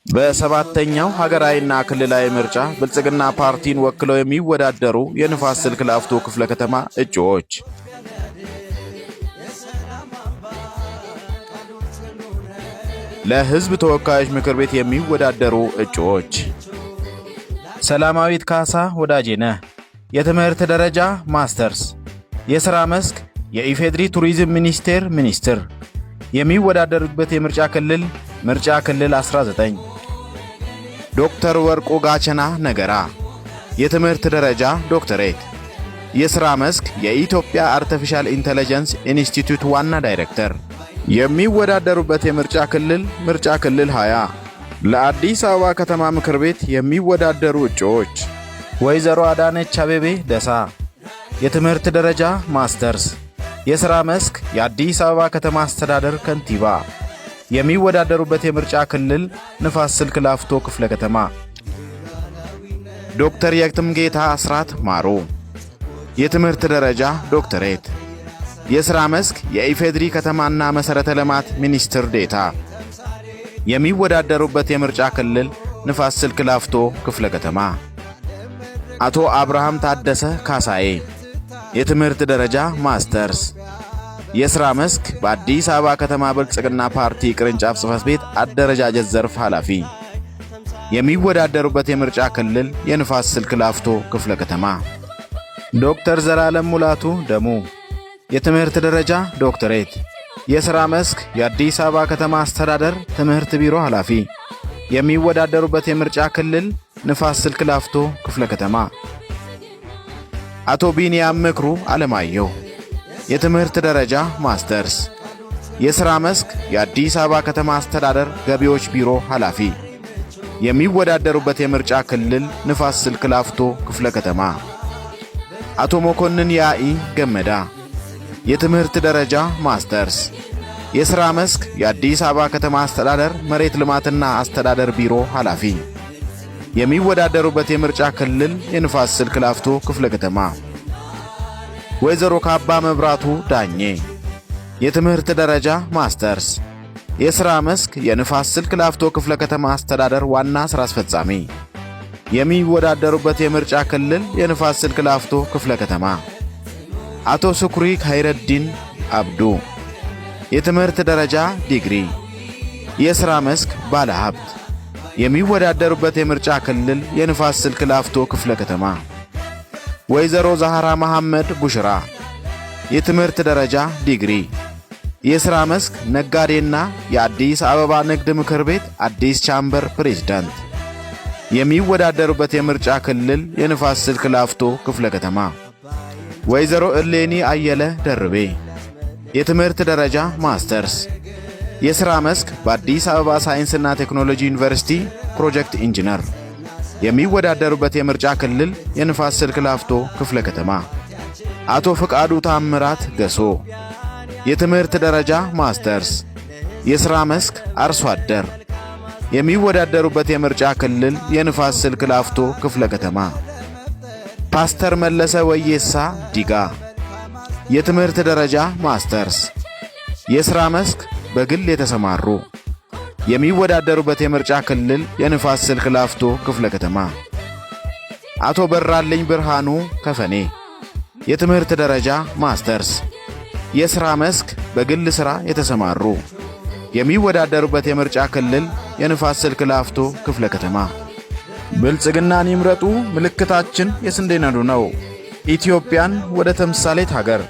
በሰባተኛው ሀገራዊና ክልላዊ ምርጫ ብልጽግና ፓርቲን ወክለው የሚወዳደሩ የንፋስ ስልክ ላፍቶ ክፍለ ከተማ እጩዎች፦ ለሕዝብ ተወካዮች ምክር ቤት የሚወዳደሩ እጩዎች፦ ሰላማዊት ካሳ ወዳጄነህ፣ የትምህርት ደረጃ ማስተርስ፣ የሥራ መስክ የኢፌድሪ ቱሪዝም ሚኒስቴር ሚኒስትር፣ የሚወዳደሩበት የምርጫ ክልል ምርጫ ክልል 19። ዶክተር ወርቁ ጋቸና ነገራ፣ የትምህርት ደረጃ ዶክተሬት፣ የሥራ መስክ የኢትዮጵያ አርቲፊሻል ኢንተለጀንስ ኢንስቲትዩት ዋና ዳይሬክተር፣ የሚወዳደሩበት የምርጫ ክልል ምርጫ ክልል 20። ለአዲስ አበባ ከተማ ምክር ቤት የሚወዳደሩ እጩዎች፦ ወይዘሮ አዳነች አቤቤ ደሳ፣ የትምህርት ደረጃ ማስተርስ፣ የሥራ መስክ የአዲስ አበባ ከተማ አስተዳደር ከንቲባ፣ የሚወዳደሩበት የምርጫ ክልል ንፋስ ስልክ ላፍቶ ክፍለ ከተማ። ዶክተር የትምጌታ አስራት ማሩ፣ የትምህርት ደረጃ ዶክተሬት፣ የሥራ መስክ የኢፌድሪ ከተማና መሠረተ ልማት ሚኒስትር ዴታ፣ የሚወዳደሩበት የምርጫ ክልል ንፋስ ስልክ ላፍቶ ክፍለ ከተማ። አቶ አብርሃም ታደሰ ካሳዬ፣ የትምህርት ደረጃ ማስተርስ፣ የሥራ መስክ በአዲስ አበባ ከተማ ብልጽግና ፓርቲ ቅርንጫፍ ጽሕፈት ቤት አደረጃጀት ዘርፍ ኃላፊ፣ የሚወዳደሩበት የምርጫ ክልል የንፋስ ስልክ ላፍቶ ክፍለ ከተማ። ዶክተር ዘላለም ሙላቱ ደሙ፣ የትምህርት ደረጃ ዶክተሬት፣ የሥራ መስክ የአዲስ አበባ ከተማ አስተዳደር ትምህርት ቢሮ ኃላፊ፣ የሚወዳደሩበት የምርጫ ክልል ንፋስ ስልክ ላፍቶ ክፍለ ከተማ። አቶ ቢንያም ምክሩ አለማየሁ፣ የትምህርት ደረጃ ማስተርስ፣ የሥራ መስክ የአዲስ አበባ ከተማ አስተዳደር ገቢዎች ቢሮ ኃላፊ፣ የሚወዳደሩበት የምርጫ ክልል ንፋስ ስልክ ላፍቶ ክፍለ ከተማ። አቶ መኮንን ያኢ ገመዳ፣ የትምህርት ደረጃ ማስተርስ፣ የሥራ መስክ የአዲስ አበባ ከተማ አስተዳደር መሬት ልማትና አስተዳደር ቢሮ ኃላፊ፣ የሚወዳደሩበት የምርጫ ክልል የንፋስ ስልክ ላፍቶ ክፍለ ከተማ። ወይዘሮ ካባ መብራቱ ዳኜ፣ የትምህርት ደረጃ ማስተርስ፣ የሥራ መስክ የንፋስ ስልክ ላፍቶ ክፍለ ከተማ አስተዳደር ዋና ሥራ አስፈጻሚ፣ የሚወዳደሩበት የምርጫ ክልል የንፋስ ስልክ ላፍቶ ክፍለ ከተማ። አቶ ስኩሪ ኸይረዲን አብዱ፣ የትምህርት ደረጃ ዲግሪ፣ የሥራ መስክ ባለሀብት፣ የሚወዳደሩበት የምርጫ ክልል የንፋስ ስልክ ላፍቶ ክፍለ ከተማ። ወይዘሮ ዛህራ መሐመድ ቡሽራ፣ የትምህርት ደረጃ ዲግሪ፣ የሥራ መስክ ነጋዴና የአዲስ አበባ ንግድ ምክር ቤት አዲስ ቻምበር ፕሬዝዳንት፣ የሚወዳደሩበት የምርጫ ክልል የንፋስ ስልክ ላፍቶ ክፍለ ከተማ። ወይዘሮ እሌኒ አየለ ደርቤ፣ የትምህርት ደረጃ ማስተርስ፣ የሥራ መስክ በአዲስ አበባ ሳይንስና ቴክኖሎጂ ዩኒቨርሲቲ ፕሮጀክት ኢንጂነር፣ የሚወዳደሩበት የምርጫ ክልል የንፋስ ስልክ ላፍቶ ክፍለ ከተማ። አቶ ፍቃዱ ታምራት ገሶ፣ የትምህርት ደረጃ ማስተርስ፣ የሥራ መስክ አርሶ አደር፣ የሚወዳደሩበት የምርጫ ክልል የንፋስ ስልክ ላፍቶ ክፍለ ከተማ። ፓስተር መለሰ ወየሳ ዲጋ፣ የትምህርት ደረጃ ማስተርስ፣ የሥራ መስክ በግል የተሰማሩ፣ የሚወዳደሩበት የምርጫ ክልል የንፋስ ስልክ ላፍቶ ክፍለ ከተማ። አቶ በራልኝ ብርሃኑ ከፈኔ፣ የትምህርት ደረጃ ማስተርስ፣ የሥራ መስክ በግል ሥራ የተሰማሩ፣ የሚወዳደሩበት የምርጫ ክልል የንፋስ ስልክ ላፍቶ ክፍለ ከተማ። ብልጽግናን ይምረጡ፣ ምልክታችን የስንዴ ነዶ ነው። ኢትዮጵያን ወደ ተምሳሌት ሀገር።